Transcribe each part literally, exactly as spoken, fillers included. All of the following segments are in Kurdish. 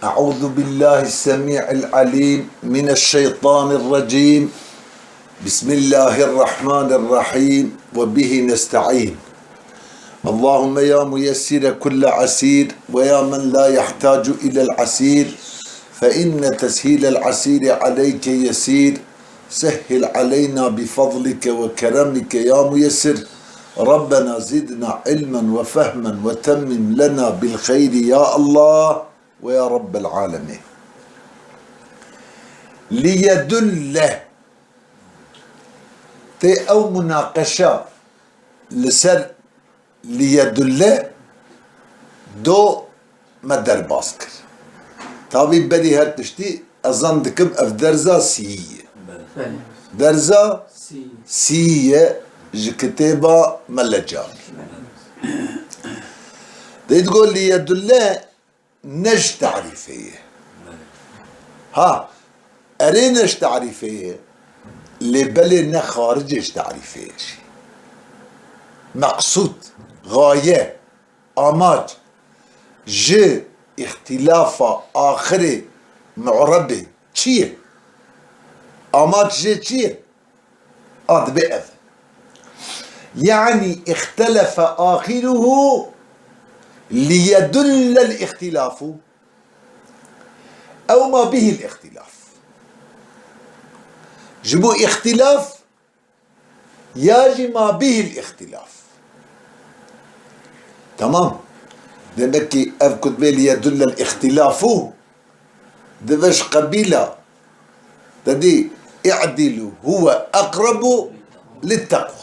أعوذ بالله السميع العليم من الشيطان الرجيم. بسم الله الرحمن الرحيم. وبه نستعين. اللهم يا ميسر كل عسير، ويا من لا يحتاج إلى العسير، فإن تسهيل العسير عليك يسير. سهل علينا بفضلك وكرمك يا ميسر. ربنا زدنا علما وفهما وتمم لنا بالخير يا الله ويا رب العالمين. ليدل. Tê ew munaqeşa li ser liyedulle do me derbas kir. Tabî berî her tiştî ez zan dikim ev derza sîyî ye. Belê. Derza Sî. Sîyî ye ji kitêba Mele Camî. Belê. Dê digo liyedulle ne ji tarîfê ye. Ha, erê ne ji tarîfê ye, lê belê ne xaricê ji tarîfê ye jî. Meqsûd, gaye, amac ji îxtîlafa axirê mu'rebê çi ye? Amac jê çi ye? A dibe ev. Yani, اختلف آخره ليدل الاختلاف أو ما به الاختلاف. Ji bo îxtîlaf ya jî ma bihil îxtîlaf. Tamam. Demek ki ev kutbê liyedullel îxtîlafu dibe ji qebîla, te dî, i'dilu huwe aqrabu litteqwa.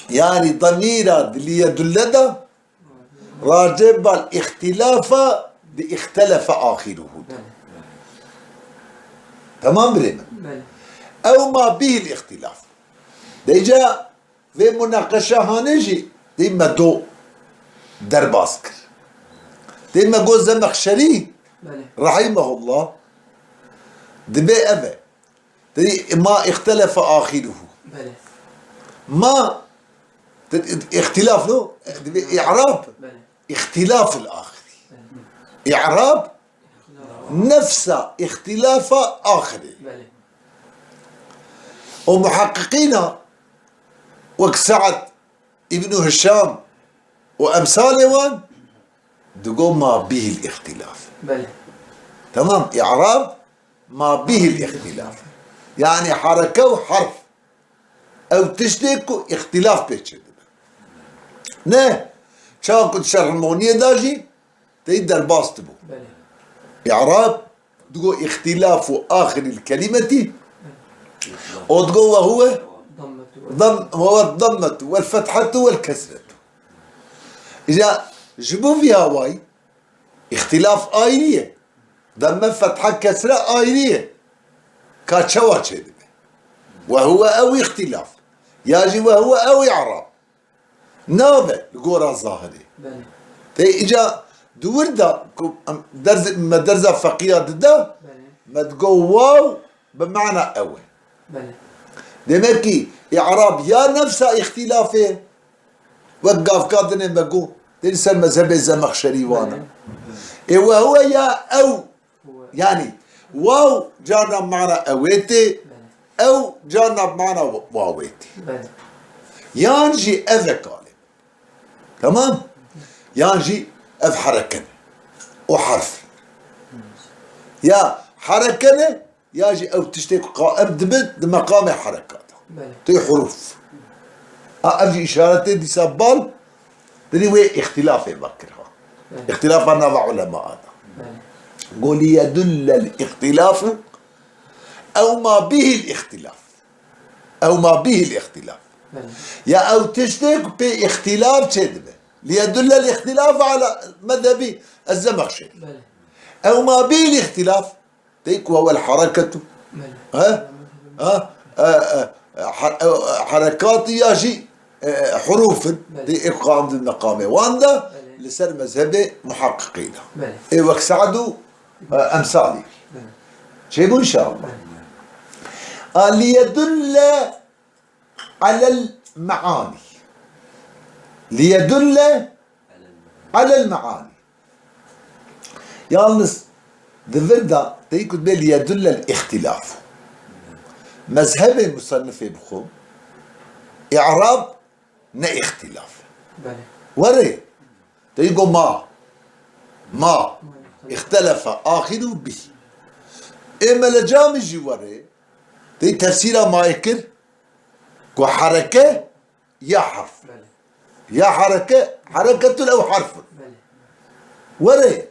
Yani demîra di liyedulle de racê bal îxtîlafa di îxtelefe axiruhu de. Belê. Tamam birê min? Belê. Ew ma bihil îxtîlaf. Dêca vê munaqeşa hanê jî dê me do derbas kir. Dê me got Zemexşerî Belê. Rahimehullah dibe ev e. Dê ma îxtelefe axiruhu. Belê. Ma, dê, îxtîlaf no, dê, i'rab. Belê. Îxtîlafil axirî. Belê. I'rab nefsa îxtîlafa axirî. Belê. Û muheqqiqîna wek Se'd îbnu Hişam û emsalê wan digo ma bihil îxtîlaf. Belê. Tamam, i'rab ma bihil îxtîlaf. Yani hereke û herf. Ew tiştê ku îxtîlaf pê çêdibe. Ne, çawa ku di Şerh Muxniyê de jî tê derbas dibû. Belê. I'rab digo îxtîlafu axiril kelîmetî. O digo we huwe Dammetu. Dam-, we huwe dammetu wel fetḥetu wel kesretu. Îja ji bo vî hawayî îxtîlaf ayrî ye. Demme fetha kesre ayrî ye. Ka çawa çêdibe? We huwe ew îxtîlaf. Ya jî we huwe ew i'rab. Nabe li gora zahirê. Belê. Tê îca di wir de ku em derz-, me derza feqîya dide, Belê. Me digo waw bi mana ew e. Belê. Demek ki, i'rab ya nefsa îxtîlafê, wek gavka dinê me got, dê li ser mezhebê Zemexşerî wan e. Belê. Ê we huwe ya ew, Huwe. Yani, waw carna mana ewê tê, Belê. Ew carna mana wawê tê. Belê. Yan jî ev e kalê. Tamam? Yan jî ev hereke ne. O harf. Ya hereke ne, ya jî ew tiştê ku qaim dibe di meqamê herekata. Belê. Tê huruf. A, ev jî îşaretê dîsa bal, dilî wê îxtilafê vekir ha. Belê. Îxtilafa nava ulema da. Belê. Go liyedullel îxtilafu ew ma bihil îxtilaf. Ew ma bihil îxtilaf. Belê. Ya ew tiştê ku pê îxtilaf çêdibe. Liyedullel îxtilaf ala mezhebî ez Zemexşerî. Belê. Ew ma bihil îxtilaf. Tê ku ewel hereketu. Belê. He? Ha? E, e, e, her-, e, e, herekatî ya jî, e, e, huruf in. Belê. Tê ê ku qam di meqamê wan de Belê. Li ser mezhebê muheqqiqî de. Belê. Ê wek Se'd û, e, emsalî. Belê. Çêbû inşallah. Belê. A liyedulle alel me'ani. Liyedulle alel me'ani. Yalnız Di vir de tê ku dibê liyedullel îxtîlaf. Mezhebê musennifê bi xwe, î'rab ne îxtîlaf e. Belê. Werê, tê ku ma, ma, îxtelefe, axîru bî. Ê Melecamî jî werê, tê tefsîra mayê kir ku hereke ya herf. Belê. Ya hereke, hereketul ew herfun. Belê. Were. Belê.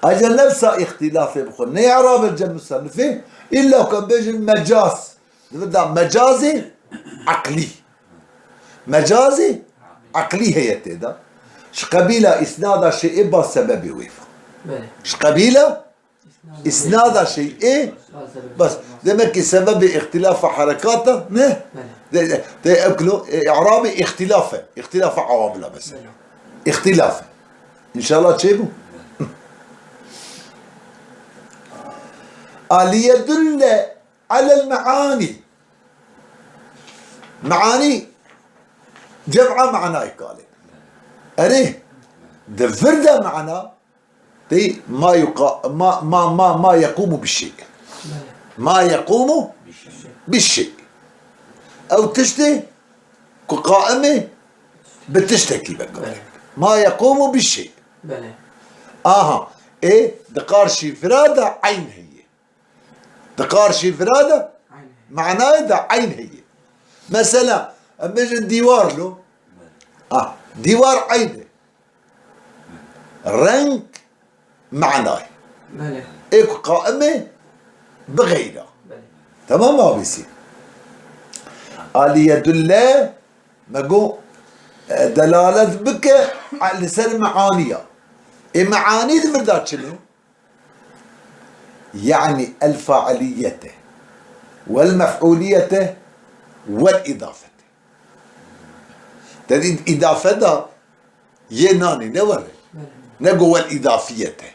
Ayrıca nefsa îxtilafê bi xwe. Ne î'rabê cem musennifê, illa ku em bêjin mecaz. Di vir de mecazê eqlî. Mecazê eqlî heye tê de. Ji qebîla îsnada şeyê ba sebebê wê. Belê. Ji qebîla Îsnada şeyê, bas, demek ki sebebê îxtilafa herekata, ne? Belê. De, de, de, ew kilo, e, i'rabê îxtilaf e. Îxtilafa awamila mesela. Belê. Îxtilaf e. İnşallah çê bû? A liyedulle alel meani. Meani cem'a manayê kalê. Erê, di vir de mana Tê ma yuqa-, ma, ma, ma, ma yekumu bi şey. Belê. Ma yekumu bi şey. Ew tiştê ku qaim e bi tiştekî be. Belê. Ma yekumu bi şey. Belê. Aha. Ê di qarşî vira de eyn heye. Di qarşî vira de, eyn heye, manayê de eyn heye. Mesela, em bêjin dîwar lo. Belê. Ah, dîwar eyn e. Reng manayê. Belê. Ê ku qaim e bi xeyra. Belê. Tamam mı abisi? Aliyedulle me got, e, delalet bike li ser meaniya. Ê meanî di vir de çi ne? Yani el failiyete vel mef'uliyete vel idafete. Te dî îdafe da yê nanî ne were. Belê. Ne go wel îdafiyete.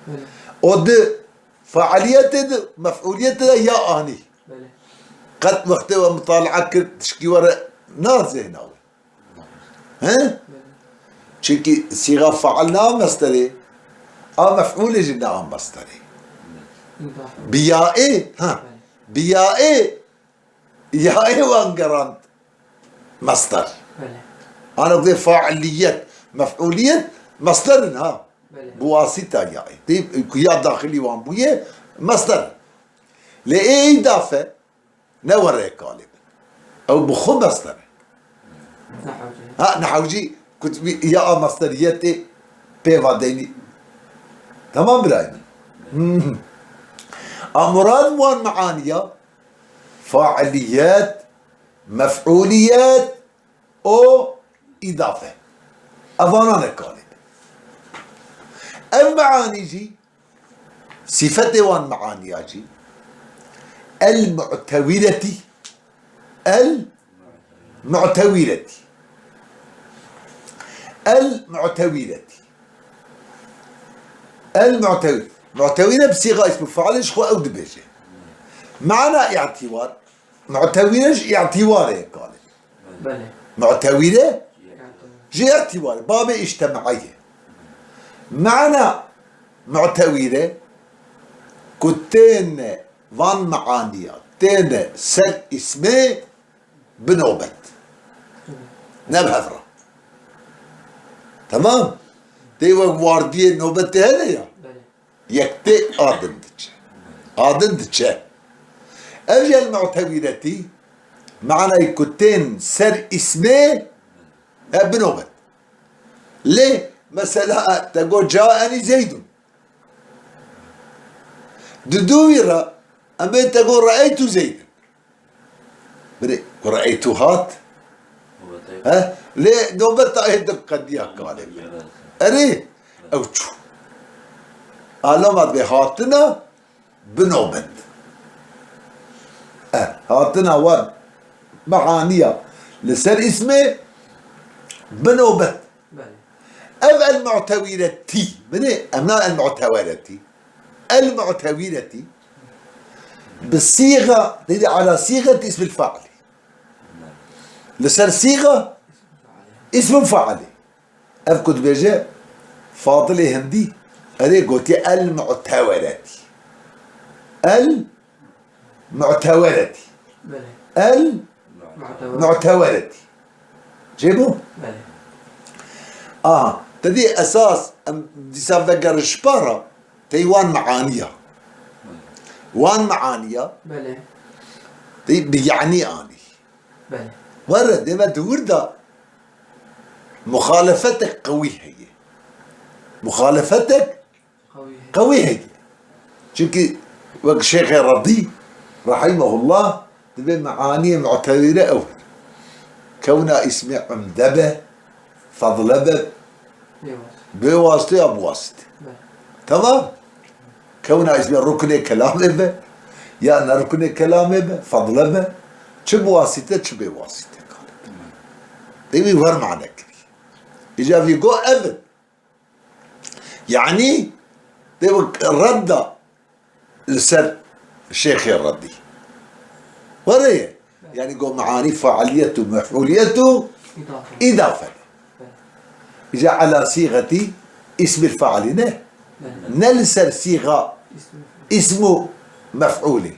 Belê. O di faaliyetê di mef'uliyetê de ya anî. Belê. Qet wextê we mutalaa kir tişkî were na zêhna we. He? Belê. Çunkî sîxa faal na mesterê, a mef'ulê jî na mesterê. Îdafe. Biyaê, ha. Belê. Biyaê Yaê wan gerand mester. Belê. Ana dê failiyet, mef'uliyet mester in ha. Belê. Bi wasita yaê. Dê ku ya daxilî wan bûye mester. Lê ê îdafe ne were kalê bin. Ew bi xwe mester e. Nehewcî. Ha, nehewcî kutbî ya a mesteriyetê pê va deynî. Tamam birayê min. Hmm. A murad wan meaniya failiyet, mef'uliyet û îdafe. Evana ne kalê. Ev meanî jî, sîfetê wan meaniya jî, el mu'tewîretî, el mu'tewîretî. El mu'tewîretî. El mu'tewî-, mu'tewîre bi sîxa îsmî failê ji xwe ew dibêje. Mana îtîwar, mu'tewîre ji îtîwarê ye kalê. Belê. Mu'tewîre ji îtîwarê, babê îctemaiye. Mana mu'tewîre ku têne van meaniya, têne ser îsmê bi nobet. Ne bi hev re. Temam. Tê wek wardiyê nobetê hene ya. Belê. Yek tê a din diçe. A din diçe. Ev jî el mu'tewîretî, manayê ku tên ser îsmê, e, bi nobet. Lê mesela, e, te got caenî Zeydun. Di dû wî re em ê te got re'eytu Zeydin. Birê, ku re'eytu hat. He? Lê nobeta ê din qediya kalê. Erê, ew çû. Alama dibê hatina bi nobet. E, hatina wan mehaniya li ser îsmê bi nobet. Belê. Ev el-mu'tewîretî, binê, em na el-mu'teweretî. El-mu'tewîretî bi sîga, têdî ala sîgeti îsmil failî. Li ser sîga îsmil failî. Ev ku dibêje Fadilê Hindî, Erê gotiye el-mu'teweretî. El-mu'teweretî. Belê. El Mu'tewer. Mu'teweretî. Çêbû? Belê. Aha, te dî esas em dîsa vegerin ji para, tey wan meaniya. Wan meaniya. Belê. Tey bi yanî anî. Belê. Were, dê me di wir de muxalefetek qewî heye. Muxalefetek Qewî heye. Qewî heye. Çimkî wek Şêxê Redî, rahimehullah, dibê meaniyê mu'tewîre ew in. Kewna îsmê umde be, fadle be, Bê wasite. bê wasite ya bi wasite. Be. Tamam? Kewna îsmê ruknê kelamê be, ya ne ruknê kelamê be, fadle be, çi bi wasite, çi bê wasite. Dê wî wer mane kirî. Îca vî go ev in. Yanî, dê wek redda li ser Şêxê Redî. Were ye. Yanî, go meanî failiyet û mef'uliyet û Îdafe. îdafe. Îca ala sîxetî îsmil failî ne. Ne li ser sîxa Îsmil. îsm û mef'ulî.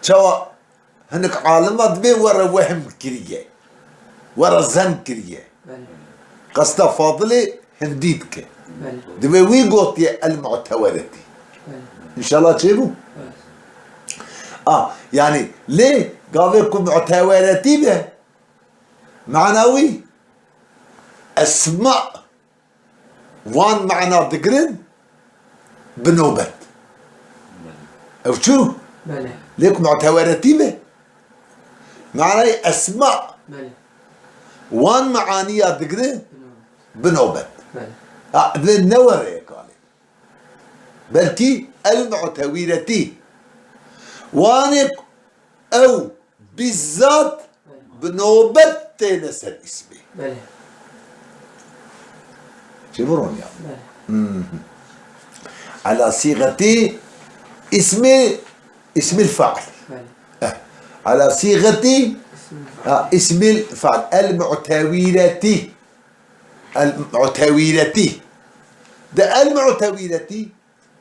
Çawa Hinek alima dibê were wehm kiriye. Were zen kiriye. Belê. Qesta Fadilê hindî dike. Belê. Dibê wî gotiye el mu'teweretî. Belê. Înşallah çêbû? Evet. A, yanî lê gavê ku mu'teweretî be, mana wî esma Wan mana digirin bi nobet. Ew çû? Belê. Lê ku muteweretî be, manayê esma Belê. wan maaniya digire Bi nobet. bi nobet. Belê. Ha, divê ne were kalê. Belkî el mutewiretî. Wanê ew Bizzat bi nobet têne ser îsmê. Belê. Çi bi ronya? Belê. Hmm. Ala sîxetî îsmî, îsmîl fail. Belê. Eh. Ala sîxetî, Îsmîl ha, îsmîl fail. El mu'tewîretî. El mu'tewîretî. De el mu'tewîretî.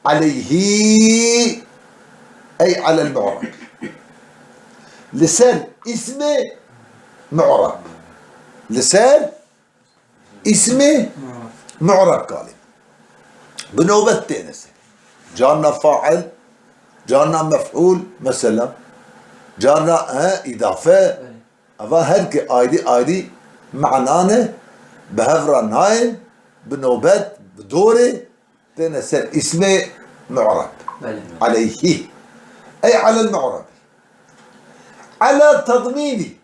Aleyhî, ey alel mu'rab. Li ser îsmê mu'rab. Li ser îsmê mu'rab kalê. Bi nobet têne ser. Carna fail, carna mef'ul, mesela. Carna, he, îdafe. Eva her ki ayrî ayrî mana ne, bi hev re nayên, bi nobet, bi dorê, têne ser îsmê mu'rab. Belê. Aleyhî. Ey alel mu'rab. Ala tadmînî.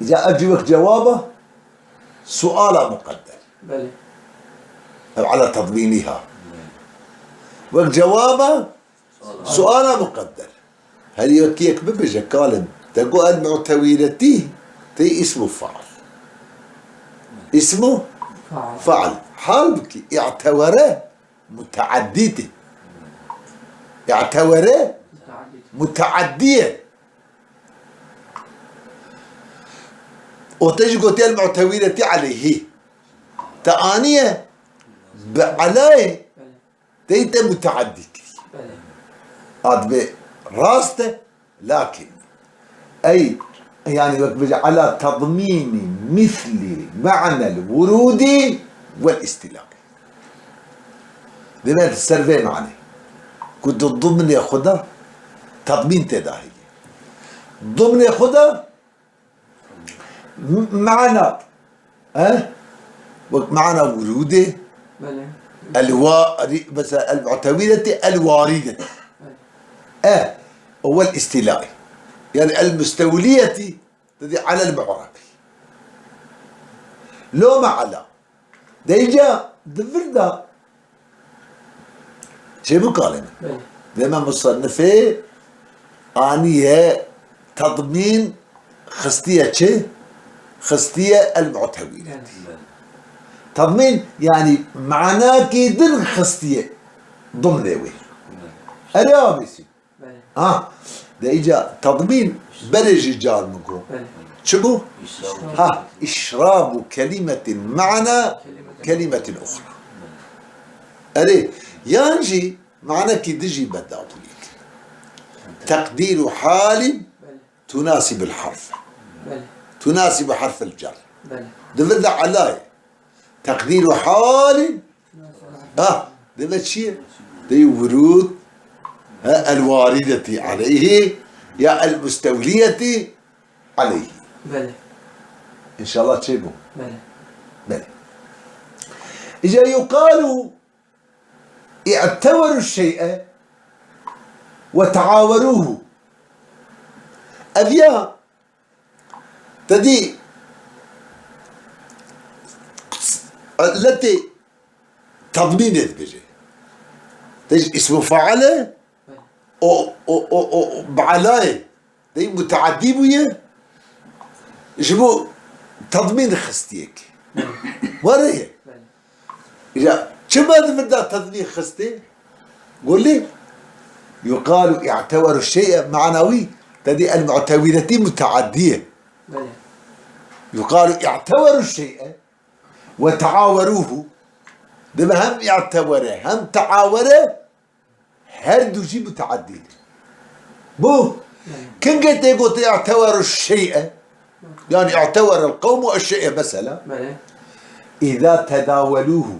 Îca ev jî wek cewaba suala muqedder. Belê. Ev ala tadmînî ha. Wek cewaba Suala muqedder. Her yek yek bibêje kalim. Te got el mu'tewîretî, tê îsmu fail. Îsmu Fail. fail. Halbukî i'tewere muteaddî tê. I'tewere Muteaddî. muteaddî ye. O te jî gotiye el mu'tewîretî aleyhî. Te aniye bi alayê Belê. Tey te muteaddî kirî. Belê. A dibê rast e, lakin ey, yanî wek bêje, ala tadmînî mislî me'nel wurûdî wel îstîlaqî. Dibê ser vê manê. Ku di dimnê xwe de tadmîn tê de heye. Dimnê xwe de M-, mana, he? Wek mana wurûdê, Belê. el wari-, mesela el mu'tewîretî, el warîdetî. Belê. E, û wel îstîlaî. Yani el mustewliyetî, didî alel mu'rabî. Loma ala. Deyca di vir de Çêbû kalê min. Belê. Vê me musennifê aniye tadmîn xistiye çi? Xistiye el mu'tewîretî. Belê. Tadmîn, yanî manakê din xistiye dimnê wê. Belê. Erê abîsî. Belê. Ha, de îca tadmîn berê jî car min got. Belê. Çi bû? Îşrab. Ha, îşrabu kelimetin ma'na kelimetin uxra. Erê, yan jî manekî dijî bedabûyek. Teqdîru halin Belê. Tunasibul harf. Belê. Tunasibu harfel cer. Belê. Di vir de ala ye. Teqdîru halin. Ha, deve çi ye? Dey wurud. Ha, el warideti aleyhi ya el mustewliyeti aleyhi. Belê. İnşallah çê bû. Belê. Belê. Îca yuqalu i'teberu şey'e ve teaweruhu. Ev ya, te dî letê tadmînê dibêje. Te ji îsmu faile o, o, o, o, bi alayê. Dey muteadî bûye, ji bo tadmîn xistiyek. Were ye. Ya, çima di vir de tadmîn xistê? Gulî, yuqalu i'teberu şey'e, mana wî, te dî el mu'tewîretî muteadî ye. Belê. Yuqalu i'teberu şey'e ve teaweruhu. Dibe hem i'tebere, hem teawere, her du jî muteaddî ne. Bu, kingê tê gotin i'teberu şey'e, yani i'teberel qewmu eşşey'e mesela, Belê. İza tedaweluhu.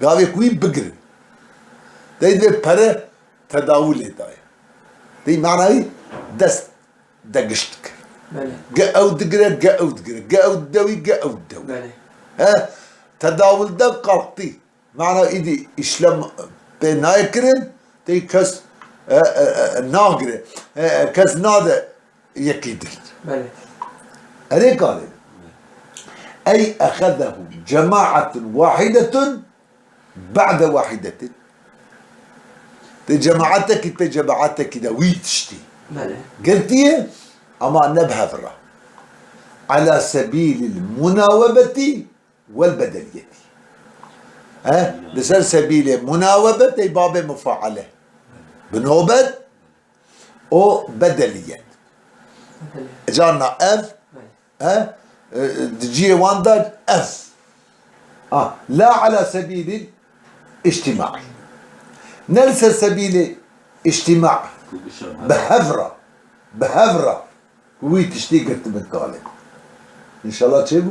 Gavê ku wî bigirin. Dey divê pere tedawulê daye. Dey manayî dest de gişt dikir. Belê. Ge ew digire, ge ew digire. Ge ew dewî, ge ew dewî. Belê. He? Tedawul de kalktî. Mana îdî îşlem pê nayê kirin, tey kes, e, e, e, nagire, e, e, kes nade yekî din. Belê. Erê kalê. Ey exezehu cemaatun wahidetun ba'de wahidetin. Tê cemaatekî, tê cemaatekî de wî tiştî. Belê. Girtiye, ama ne bi hev re. Ala sebîlil munawebetî wel bedeliyetî. He? Li ser sebîlê munawebet ey babê mufaale. Bi nobet û bedeliyet. Bedeliyet. Carna ev, he? E, di cihê wan de ev. Ha, la ala sebîlî îctîmaî. Ne li ser sebîlê îctîma. Bi hev re. Bi hev re. Wî tiştî girtibin kalê. Înşallah çêbû.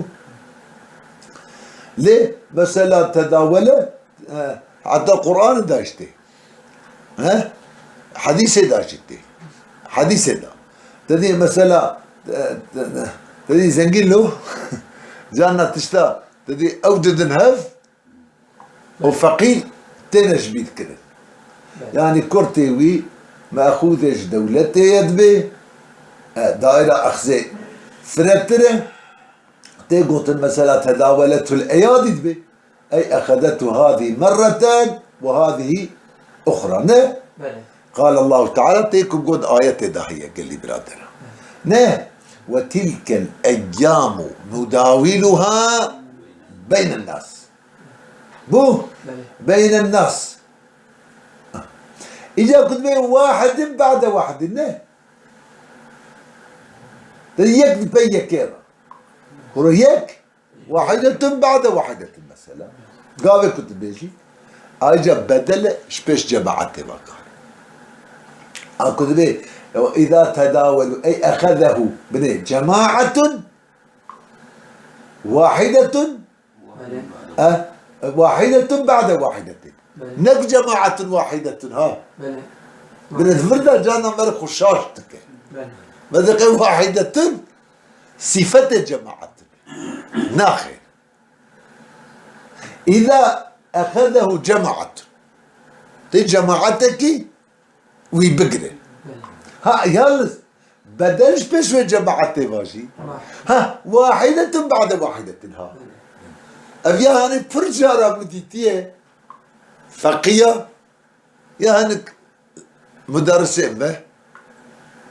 Lê mesela tedawele, e, heta Qur'anê de işte. He? Hadîsê de işte. Hadîsê de. Te dî mesela, e, te, te dî zengîn lo, carna tişta, te dî ew didin hev, û feqîr têne ji bîr kirin. Belê. Yanî kurtê wî mexûzê ji dewletê ye dibe, e, daîra exzê firetir e, tê gotin mesela tedaweletul eyadî dibe. Ey exedetu hâzî merreten ve hâzî uxra. Ne? Belê. Qale Allahu Teala tê ku got ayetê de heye gelî biradera. Ne? Ve tilkel eyyamu nudawiluha beynen nas. Bu Belê. Beynen nas. Îca ku dibê wahidin ba'de wahidin, ne? Te yek di pey yekê re. Kuro yek, wahidetun ba'de wahidetin mesela. Gavê ku dibêjî, ayrıca bedele ji pêş cemaetê ve kar. A ku dibê, îza tedawelu, ey exezehu, binê cemaetun wahidetun Belê. E, wahidetun ba'de wahidetin. Belê. Nek cemaetun wahidetun ha. Belê. Binê vir de carna me re xwe şaş dike. Belê. Me dike wahidetun sîfetê cemaetun. Naxêr. Îza exezehu cemaetun. Tê cemaetekî wî bigire. Ha, yalnız bedel ji pêş wê cemaetê va jî. Ha, wahidetun ba'de wahidetin ha. Ev ya hani pir cara min dîtiye. Feqiya ya hinik muderrisên me.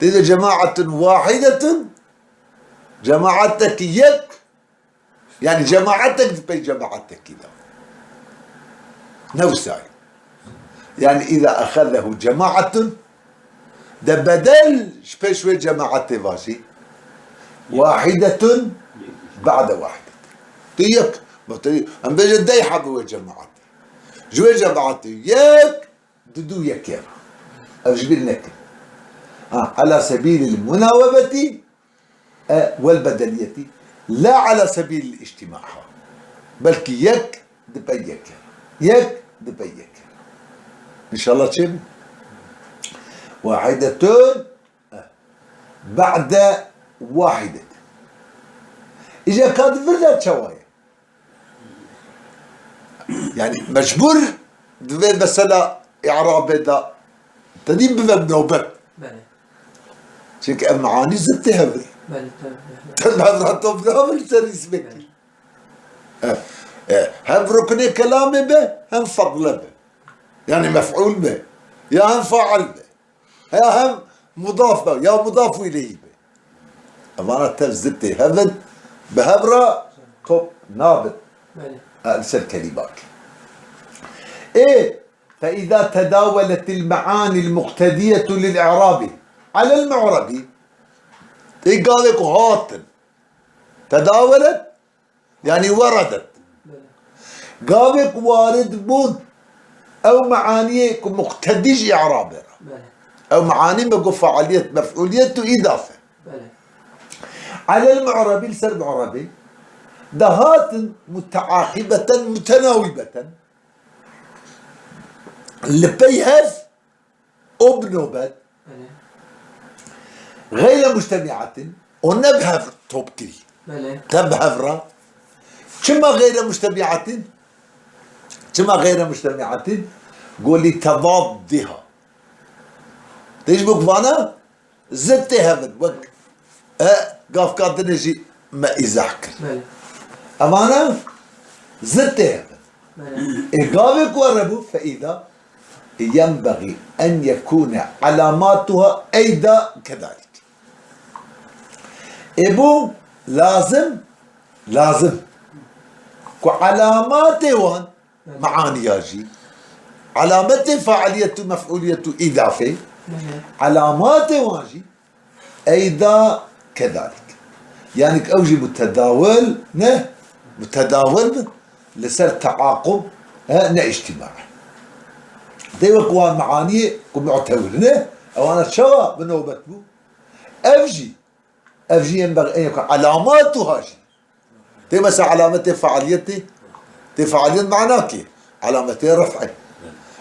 Tê de cemaetun wahidetun, cemaatekî yek, Yanî cemaatek di pey cemaatekî de. Ne wisa ye. Yanî îza exezehu cemaatun, de bedel ji pêş wê cemaatê va jî. Wahidetun ba'de wahidetin. Tu yek, em bêje dey hebû wê cemaatê. Ji wê cemaetê yek, di du yekê re. Ev ji bîr nekin. Ha, ala sebîlil munawebetî, e, wel bedeliyetî, la ala sebîlil îctîma. Belkî yek di pey yekê re. Yek di pey yekê re. Înşallah çêbû. Wahidetun, e, ba'de wahidet. Îja ka di vir de çawa ye? Yani mecbur divê mesela i'rabê de tedî bibe nobet. Belê. Çünkü ev meanî zittê hev in. Belê, tabii. Te bi hev re top nabin ser îsmekî. Belê. E, e, hem ruknê kelamê be, hem fadle be. Yani mef'ul be. Ya hem fail be. Ya hem mudaf be, ya mudaf ileyhi be. Evana tev zittê hev in, bi hev re top nabin. Belê. E, li ser kelîmak. Ê, فإذا تداولت المعاني المقتضية للإعراب على المعرب. Ê gavê ku hatin. Tedawelet, yani weredet. Belê. Gavê ku warid bûn, ew meaniyê ku muqtedî ji i'rabê re. Belê. Ew meanî me got faaliyet, mef'uliyet û îdafe. Belê. Alel mu'rebî, li ser mu'rebî, de hatin muteaqibeten, mutenawibeten. Li pey hev û bi nobet. Belê. Xeyre mujtemiatin, û ne bi hev top kirî. Belê. Te bi hev re. Çima xeyre mujtemiatin? Çima xeyre mujtemiatin? Go li tedaddiha. Tê ji bo ku vana zittê hev in, wek, e, gavka dinê jî me îzah kir. Belê. Evana zittê hev in. Belê. Ê gavê ku herebû, feîda, yenbexî en yekûne elamatuha eyda kedalik. Ê bû lazim, lazim ku elamatê wan, meaniya jî, elametê faaliyet û mef'uliyet û îdafê, elamatê wan jî eyda kedalik. Yani ew jî mutedawil ne, mutedawil bin li ser teaqub, he, ne îctîmaî. Dê wek wan meaniyê ku mu'tewil ne, ewana çawa bi nobet bû? Ev jî Ev jî yenbeğî en yekûne elamatuha jî. Tê mesela alametê faaliyetê, tê faaliyet mana kê? Alametê ref'ê.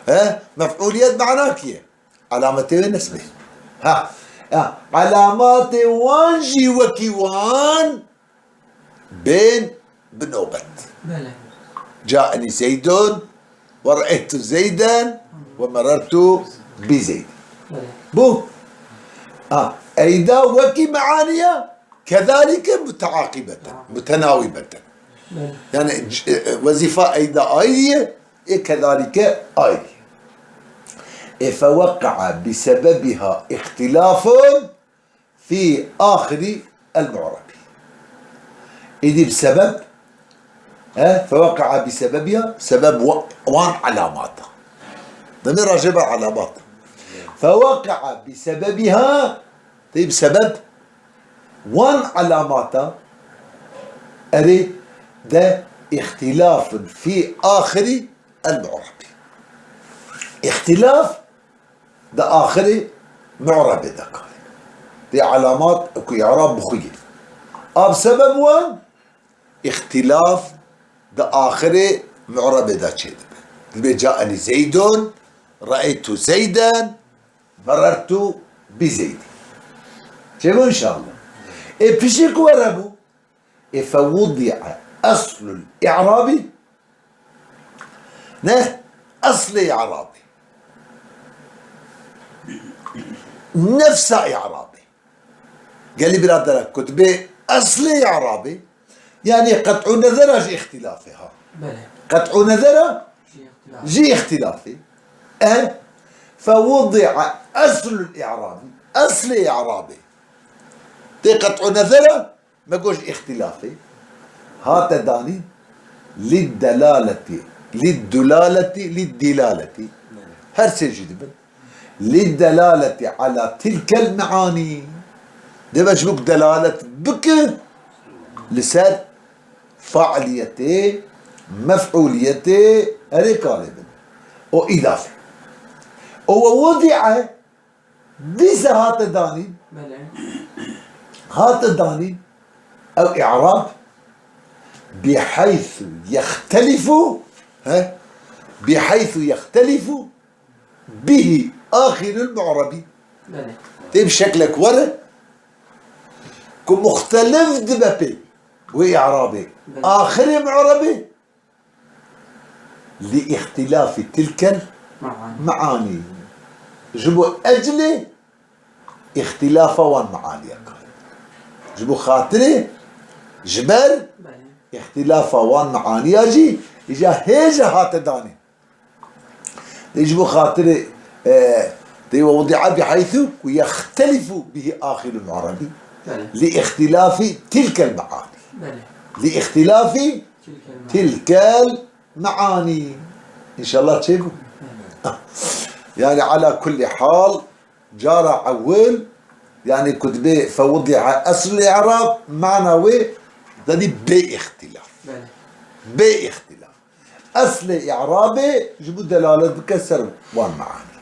He? Mef'uliyet mana kê? Alametê wê nesbê. Ha. Ya, alamatê wan jî wekî wan bên bi nobet. Belê. Caenî Zeydun ve re'eytu Zeyden ve merertu bi Zeyd. Belê. Bu. Ha, eyda wekî meaniya, kezalike muteaqibeten, mutenawibeten. Belê. Yani, c-, e, e, wezîfa eyda ayrı ye, e, kezalike ayrı. E, fewekka'a bi sebebiha ihtilafun fi ahiri el mu'rabi. Îdî bi sebeb, he, fewekka'a bi sebebiha, sebeb wa-, wan elamata. Demê rajê be elamat. Fewekka'a bi sebebiha, tê bi sebeb wan elamata, erê de ihtilafun fi ahiri el mu'rabi. Ihtilaf di axirê mu'rebê de karê. Dê elamat ku i'rab bi xwe ye. A bi sebeb wan, îxtîlaf di axirê mu'rebê de çêdibe. Dibê caenî Zeydun, re'eytu Zeyden, merertu bi Zeydin. Çêbû înşallah. Ê piştî ku were bû, ê fewudi'e eslul i'rabî, ne, eslê i'rabî. Nefsa i'rabî. Gelî biradera ku dibê eslê i'rabî, yanî qet'û nezera jî îxtîlafê ha. Belê. Qet'û nezera Jî îxtîlaf. Jî îxtîlafê. E, fewudi'e eslul i'rabî. Eslê i'rabê. Tê qet'û nezera Me got ji îxtîlafê hate danîn, lid delaleti, lid dulaleti, lid dîlaleti. Her sê jî dibin. Lid delaleti ala tilkel meanî. Dê be ji bo ku delalet bike li ser faaliyetê, mef'uliyetê, erê kalê bin. O îdafe. O we wudi'e dîse hate danîn. Belê. Hate danîn. Ew i'rab biheysu yextelifu, he? Biheysu yextelifu bihi axirul mu'rabi. Belê. Tê bi şeklek were ku muxtelif dibe pê wê i'rabê. Belê. Axirê mu'rabê li îxtilafî tilkel Me'anî. Me'anî. Ji bo eclê îxtilafa wan me'aniya kar. Ji bo xatirê, ji ber Belê. îxtilafa wan me'aniya jî îca hêja hate danê. Dê ji bo xatirê, e, dê we wedi'a biheythu ku yextelifu bihi axirul mu'rabi Belê. li îxtilafî tilkel me'anî. Belê. Li îxtilafî Tilkel me'anî. tilkel me'anî. İnşallah çêbû. Belê. Yani ala kulli hal, cara ewil, yani ku dibê fewdi'a eslul i'rab, mana wê, yani bê îxtilaf. Belê. Bê îxtilaf. Eslê i'rabê ji bo delalet bike ser wan me'anî.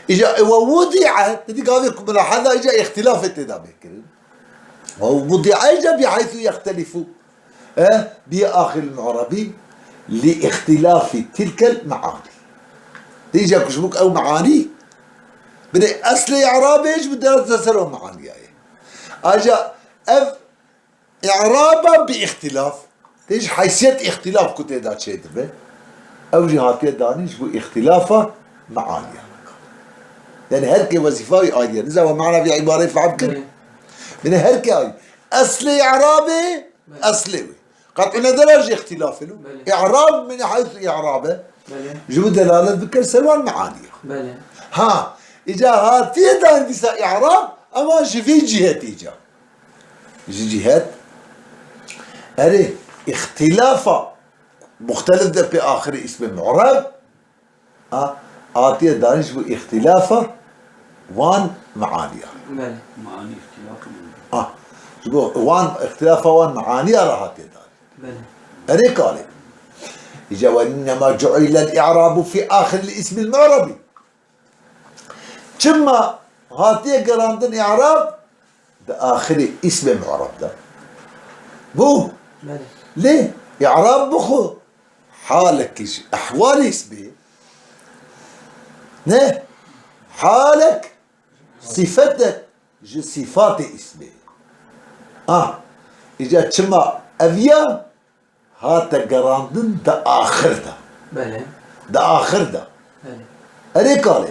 Îca ew wudi'e, te dî gavê ku mulahaza îca îxtilafê tê de bê kirin. Ew wudi'e îca biheythu yextelifu. E, bi axiril mu'rabi li îxtilafî tilkel me'anî. Dî îca ku ji bo ew me'anî binê eslê i'rabê ji bo delalet ser wan me'aniya ye. Aja ev I'raba bi îxtilaf, tê ji heysiyet îxtilaf ku tê de çêdibe, ew jî hatiye danîn ji bo îxtilafa meaniya. Yani her kê wezîfa wî ayrı ye. Niza we mana vî îbareyê fehm kir? Belê. Binê her kê ayrı. Eslê i'rabê, Belê. eslê wê. Qet'u nedera jî îxtilafê lo. Belê. I'rab min heysu i'rabe. Belê. Ji bo delalet bikir ser wan meaniya. Belê. Ha, îca hatiye danîn dîsa i'rab, ama ji vî cihetî îca. Ji cihet, erê, îxtilafa muxtelif de pê axirê îsmê mu'reb, a, hatiye danîn ji bo îxtilafa wan meaniya. Belê. Mani îxtilafa min. A, ji bo wan îxtilafa wan meaniya re hatiye danîn. Belê. Erê kalê. Îca ve innema cu'ilel i'rabu fî axiril îsmil mu'rebi. Çima hatiye gerandin i'rab di axirê îsmê mu'rab de? Bû. Belê. Lê i'rab bi xwe halekî ji ehwalê îsmê ne. Halek sîfetek ji sîfatê îsmê. Ah, îca çima ev ya? Hate gerandin di axir de. Belê. Di axir de. Belê. Erê kalê.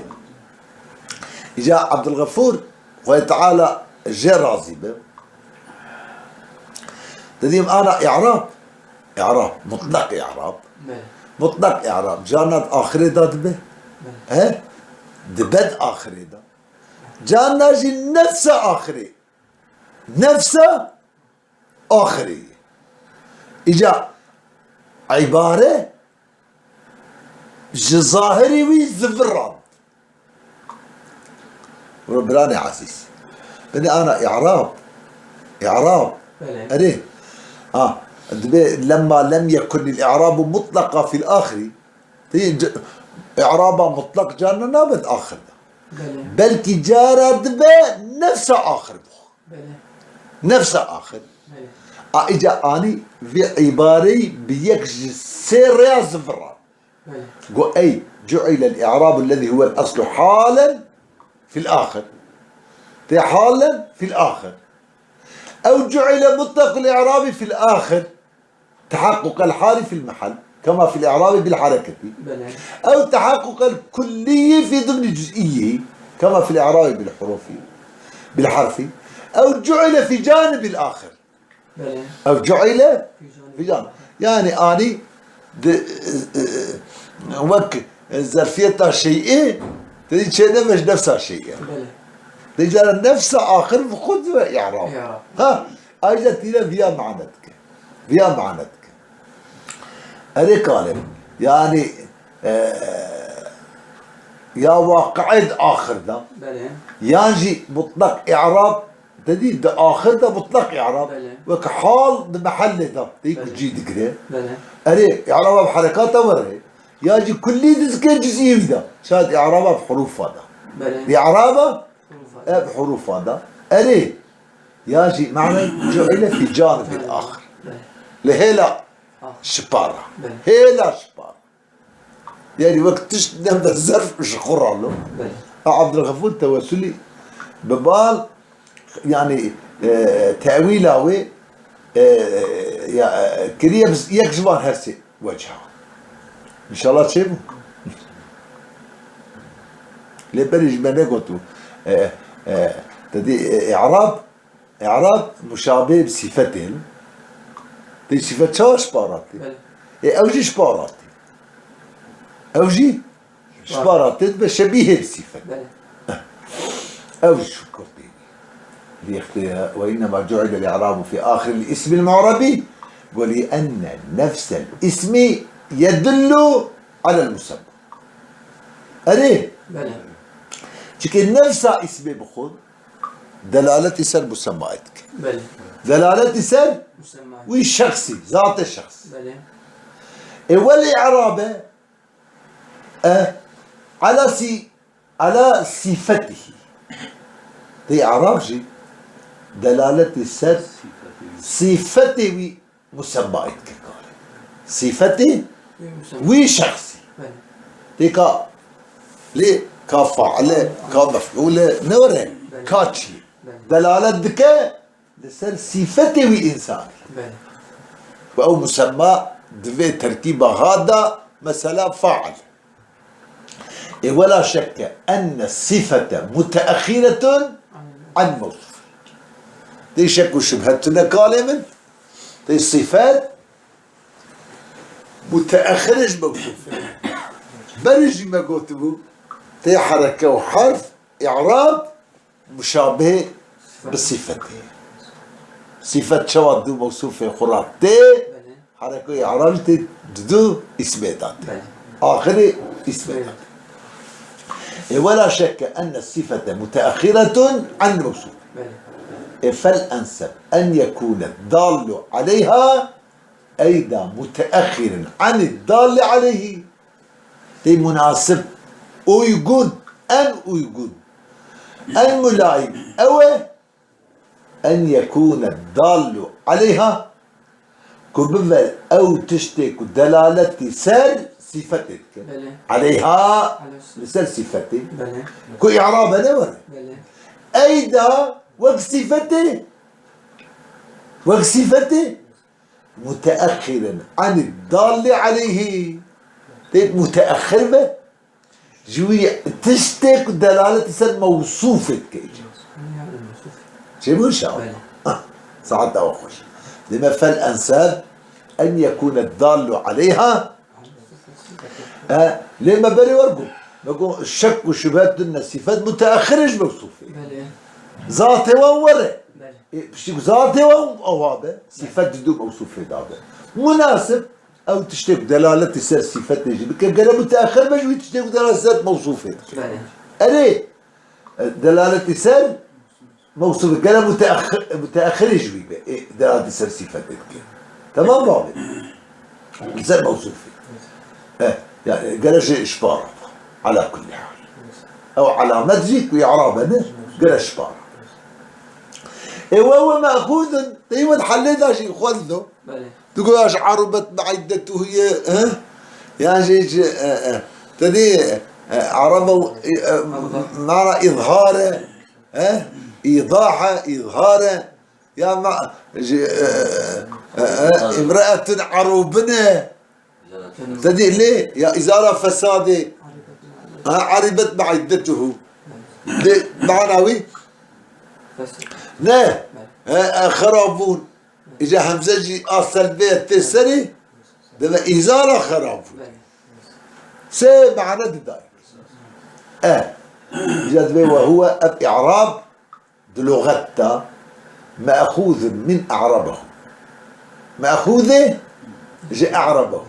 Îca Abdulxefûr, Xwedê Teala jê razî be. Didîm ana i'rab. I'rab, mutlaq i'rab. Belê. Mutlaq i'rab. Carna di axirê de dibe. Belê. He? Dibe di axirê de. Carna jî nefsa axirê. Nefsa axirê ye. Îca îbare ji zahirî wî zivirand. Biranê ezîz. Binê ana i'rab. I'rab. Belê. Erê. Ha, dibê lemma lem yekunil i'rabu mutlaqa fil axirî. Tê c-, i'raba mutlaq carna nabe di axir de. Belê. Belkî cara dibe nefsa axir bû. Belê. Nefsa axir. Belê. A, îca anî vê îbareyî bi yek ji sê rêya ziviran. Belê. Got, ey, cu'ilel i'rabu lezî huwel eslu halen fil axir. Tê halen fil axir. Ew cu'ile mutlaqul i'rabi fil axir. تحقق الحال في المحل كما في الإعراب بالحركة. Belê. أو تحقق الكلي في ضمن جزئيه كما في الإعراب بالحروف، بالحرف، أو جعل في جانب الآخر. Belê. أو جعل في جانب. في جانب. Yani anî di, e, e, wek zerfiyeta şey'ê, te dî çê nebe ji nefsa şey'ê. Belê. Dê cara nefsa axir bi xwe dibe i'rab. I'rab. Ha, ayrıca tîne viya mane dike. Viya mane dike. Erê kalê. Yani, e, ya waqi'ê di axir de. Belê. Yan jî mutlaq i'rab, te dî di axir de mutlaq i'rab. Belê. Wek hal di mehellê de. Tê ku Belê. cî digire. Belê. Erê, i'raba bi herekata were. Ya jî kullî dizikê cizî wî de. Şayet î'raba bi hurûfa de. Belê. Î'raba Hurûfa. e bi hurûfa de. Erê. Ya jî mane cu'ile fî canibil Belê. axir. Belê. Li hêla Ah. şipara. Belê. Hêla şipara. Yani wek tişt nebe zerf ji xwe ralo. Belê. Ha, Abdulgafur Tewesulî bi bal, yani, e, tewîla wê, e, ya, e, kiriye bi yek ji van her sê wecha. Înşallah çêbû. Lê berî ji me negot bû. E, e, te dî, e, i'rab, i'rab muşabeh bi sîfetê. Tê sîfet çawa şiparatê? Belê. E, ew jî şiparatê. Ew jî Şiparatê dibe şebîhê bi sîfet. Belê. Ew jî şu kurtî. Lîxtê وإنما جعل الإعراب في آخر الاسم المعرب ولأن نفس الاسم يدل على المسمى. Erê. Belê. Çike nefsa îsmê bi xwe delaletî ser musemmayê dike. Belê. Delaletî ser Musemma. wî şexsî, zatê şexsî. Belê. E, wel î'rabe E, ala si-, ala sîfetihî. Tê i'rab jî delaletê ser sîfetê wî musemmayê dike kalê. Sîfetê Wî musemma. wî şexsî. Belê. Tê ka, lê ka faile, ka mef'ule, ne were, Belê. ka çi? Belê. Delalet dike li ser sîfetê wî însanî. Belê. Û ew musemma di vê tertîba ha de, mesela fail. E, wela şekke enne sifete muteexiretun an mewsuf. Tê şek û şubhe tune kalê min. Tê sifet muteexir ji mewsuf. Berê jî me gotibû, tê hereke û herf, i'rab, muşabih bi sîfetê. Sîfet çawa du mewsûfê xwe ra tê, Belê. hereke û i'rab tê di du îsmê de tê. Belê. Axirê îsmê de Belê. tê. E, wela şekke enne sîfete muteexiretun an mewsûf. Belê. E, fel enseb en yekûne dallu aleyha eyda muteexirin anid dalli aleyhi. Tê munasib, uygun, en uygun, en mülaim ew e, en yekûne dallu aleyha, ku bibe ew tiştê ku delaletî ser sîfetê dike. Belê. Aleyha, Aleyha. li ser sîfetê. Belê. Ku i'rabe ne were. Belê. Eyda wek sîfetê. Wek sîfetê. Muteexiren anid dalli aleyhi. Tê muteexir be, ji wî tiştê ku delaletî ser mewsûfê dike. Çêbû inşallah. Belê. Ah, saet dawa xweş. Dime fel enseb en yekûne dallu aleyha. E, lê me berê wer got. Me got şek û şubhe tune sîfet muteexir e ji mewsûfê. Belê. Zatê wan were. Belê. E, piştî ku zatê wan awa be, sîfet di du mewsûfê de be. Munasib, ew tiştê ku delaletî ser sîfetê jî bike, gere muteexir be ji wî tiştê ku delaletî ser mewsûfê dike. Belê. Erê, e, delaletî ser mewsûfê, gere muteexir, muteexirê ji wî be, e, delaletî ser sîfetê dike. Temam babê. Li ser mewsûfê. E, yani, gere ji, ji para. Ala kulli hal. Ew alamet jî ku i'rabe ne, gere ji para. E, we, we me'xûzun, te wî helê da jî xwendo. Belê. Tu got ya ji arubet bi iddetuhu ye, he? Yan jî ji, e, e, te dî, e, araba, e, e, mana îzhar e, he? Îdah e, îzhar e. Ya ma, ji, e, e, e, imraetun arubine. Te dî lê, ya izara fesadê. Ha, aribet bi iddetuhu. Lê mana wî? Ne. E, e, xerabûn. Îca hemze jî a selbê tê serê, deve îzara xerab bû. Sê mane didayî. E, îca divê we huwe ev i'rab di luxet de me'xûzun min e'rabehu. Me'xûzê ji e'rabehu.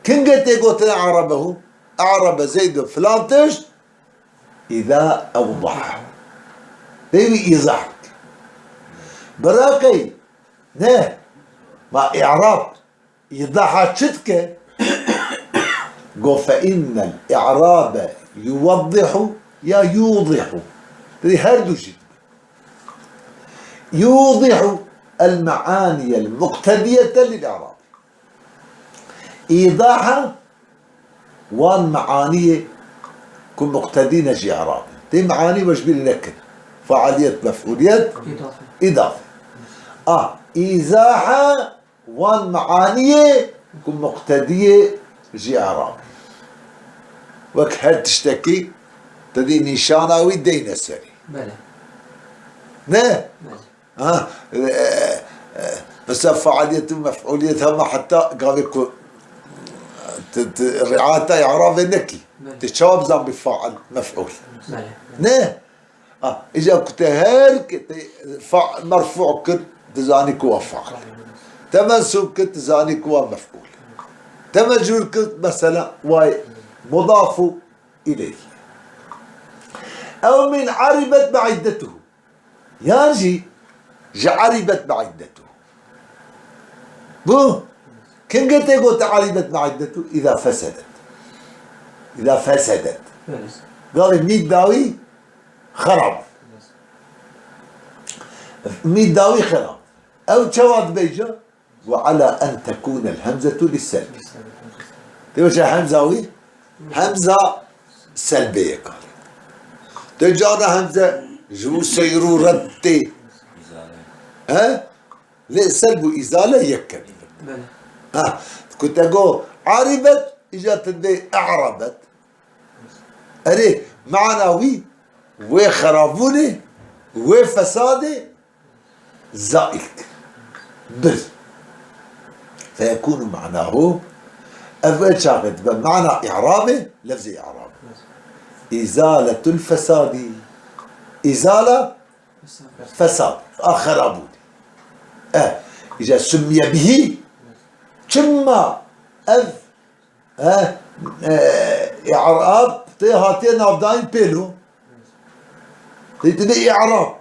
Kingê tê gotin e'rabehu? E'rabe Zeydun filan tişt, îza ewdaha. Pê wî îzah bike. Biraqey, ne, ma i'rab, îzaha çi dike? Go فإن الإعراب يوضح ya يوضح. Dibê her du jî. يوضح المعاني المقتدية للإعراب. Îdaha wan meaniyê ku muqtedî ne ji îrabê. Tê meanî we ji bîr nekin. Faaliyet, mef'uliyet, îdafe. A, îzaha wan meaniyê ku muqtediyê ji îrabê. Wek her tiştekî te dî nîşana wî deyne serî. Belê. Ne? Belê. Ha, e, e, mesela faaliyet û mef'uliyet hema heta gavê ku tu, tu riayeta i'rabê nekî. Belê. Tu çawa bizan bi faal, mef'ul? Belê. Ne? Ha, îca ku te her ke te fa-, merfu kir, tu zanî ku wa faal. Te mensûb kir, tu zanî ku wa mef'ul. Te mecrûr kir, mesela, way mudafu ileyh. Ew min aribet me'iddetuhu. Yan jî ji aribet me'iddetu. Bu, kengê tê gote aribet me'iddetu? Îza fesedet. Îza fesedet. Evet. Gavê mît dawî xerab. Mît dawî xerab. Ew çawa dibe îca? وعلى أن تكون الهمزة للسلب. Tê wisa hemza wî, hemza selbê ye kare. Tê cara hemze ji bo seyr û red tê. He? Lê selb û îzale yek e. Belê. Ha, ku te go aribet, îca te dibê e'rabet. Erê, mana wî, wê xerabûnê, wê fesadê, zaîl kir. Bir. Feyekûnu manahu, ev wê çaxê dibe mana î'rabê, lefzê î'rab. Îzaletul fesadî. Îzala fesad. A xerabûnê. E, îca summiye bihî. Çima ev, e, e, î'rab tê hatiye navdayîn pêlo? Tê tê î'rab.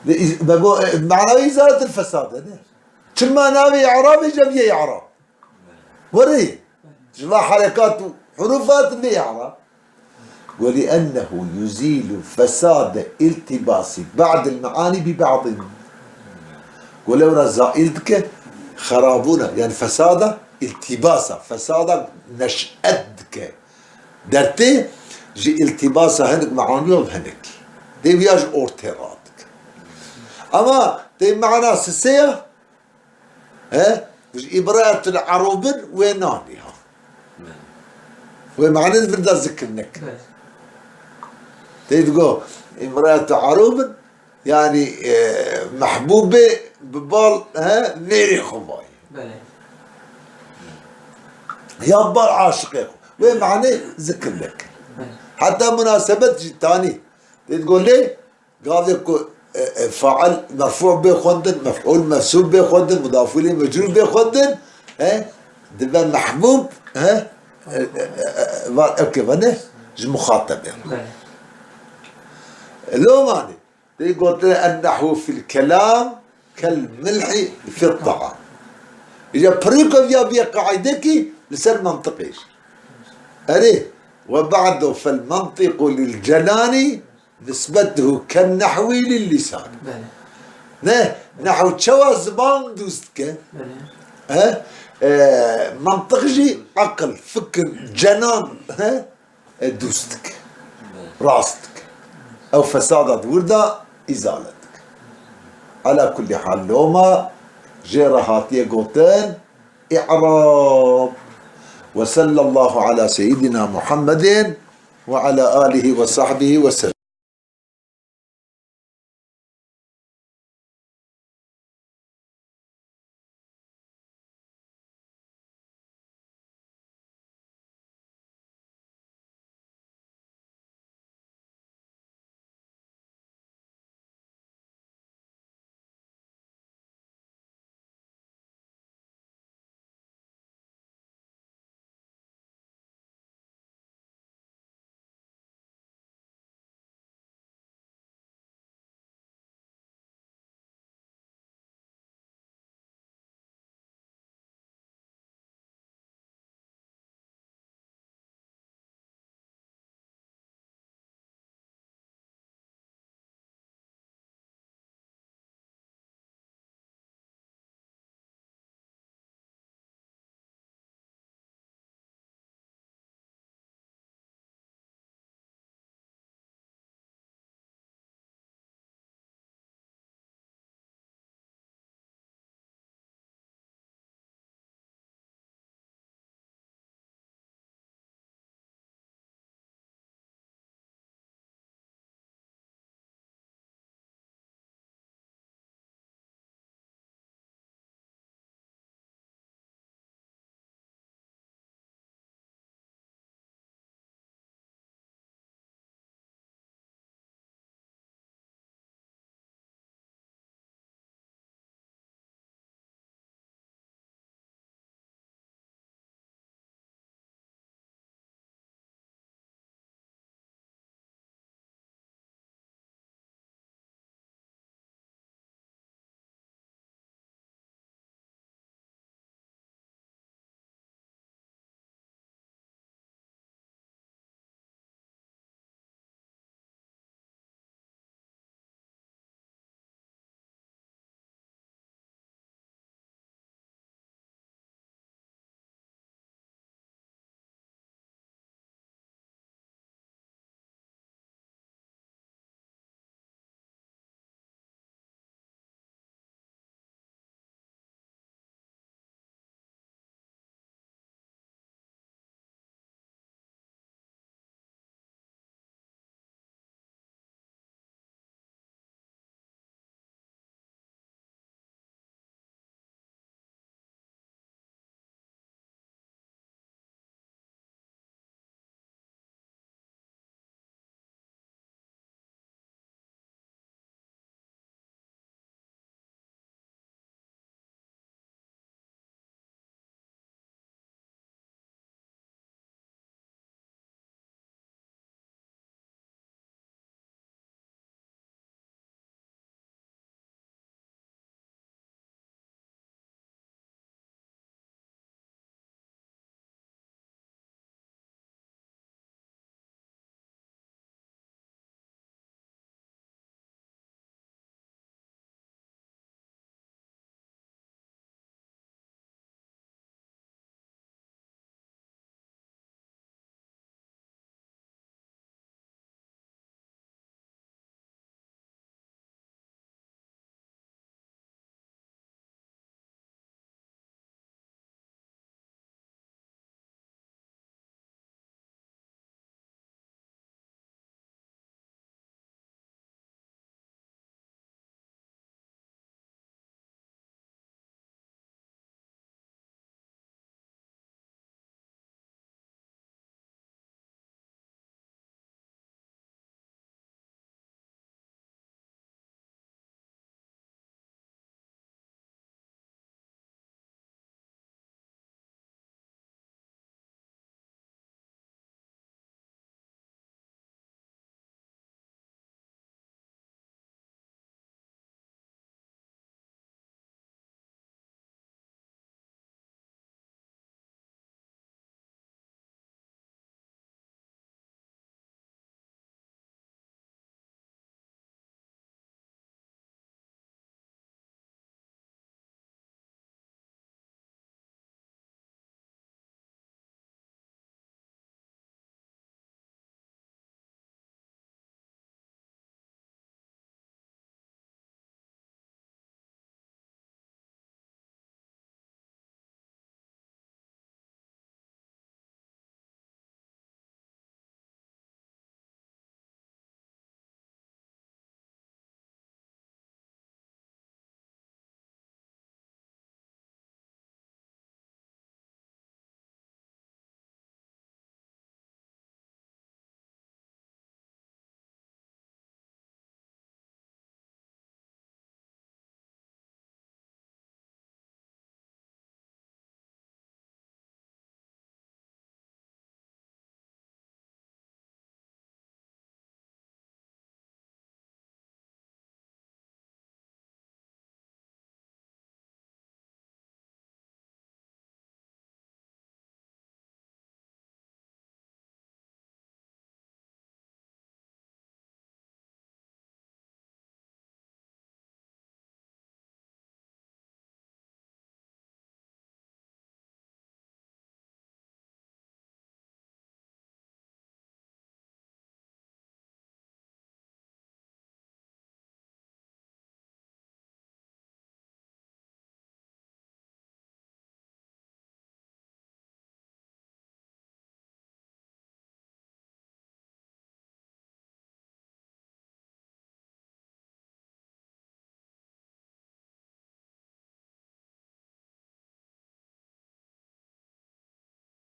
Lê îz-, me go, e, mana wî îzaletil fesad e, ne? Çima navê î'rabê cemiyê î'rab? Werê, ji va herekat û hurûf hatin vê î'rab. Go, لأنه يزيل فساد التباس بعض المعاني ببعض. Go, lewra zaîl dike, xerabûna, yani fesada, iltibasa, fesada neş'et dike. Dertê ji iltibasa hinek meaniya hinek. Dê viya ji ortê radike. Ama tê mana sisê ya, he? Ji îmraetul arûbin wê nanî ha. Wê mane di vir de zikir nekin. Tê digo îmraetul arûbin, yani, e, mehbûbê bi bal, he, mêrê xwe vayê. Belê. Ya bal aşiqê xwe. Wê mane zikir nekin. Belê. Heta munasebet jî tanî. Tê digo lê gavê ku, e, e, fail merfû bê xwendin, mef'ul mensûb bê xwendin, mudaf ileyh mecrûr bê xwendin, he, dibe mehbûb, he, e, e, e, e, va, eke vene ji muxatebê. Belê. Lomanê, tê gotine ennehwu fil kelam kel milhi fit ta'am. Îca pirî ku viya bîye qaîdekî li ser mantiqê jî. Erê, we ba'du fel mantiqu lil cenani nisbetuhu ken nehwi lil lisan. Belê. Ne, nehw çawa ziman dûst dike? Belê. He? E, mantiq jî aqil, fikir, cenan, he? E, dûst dike. Rast dike. Ew fesada di wir de îzale dike. Ala kullî hal loma jê re hatiye gotin, î'rab. Ve sallallahu ala seyyidina Muhammedin ve ala alihi ve sahbihi ve sellem.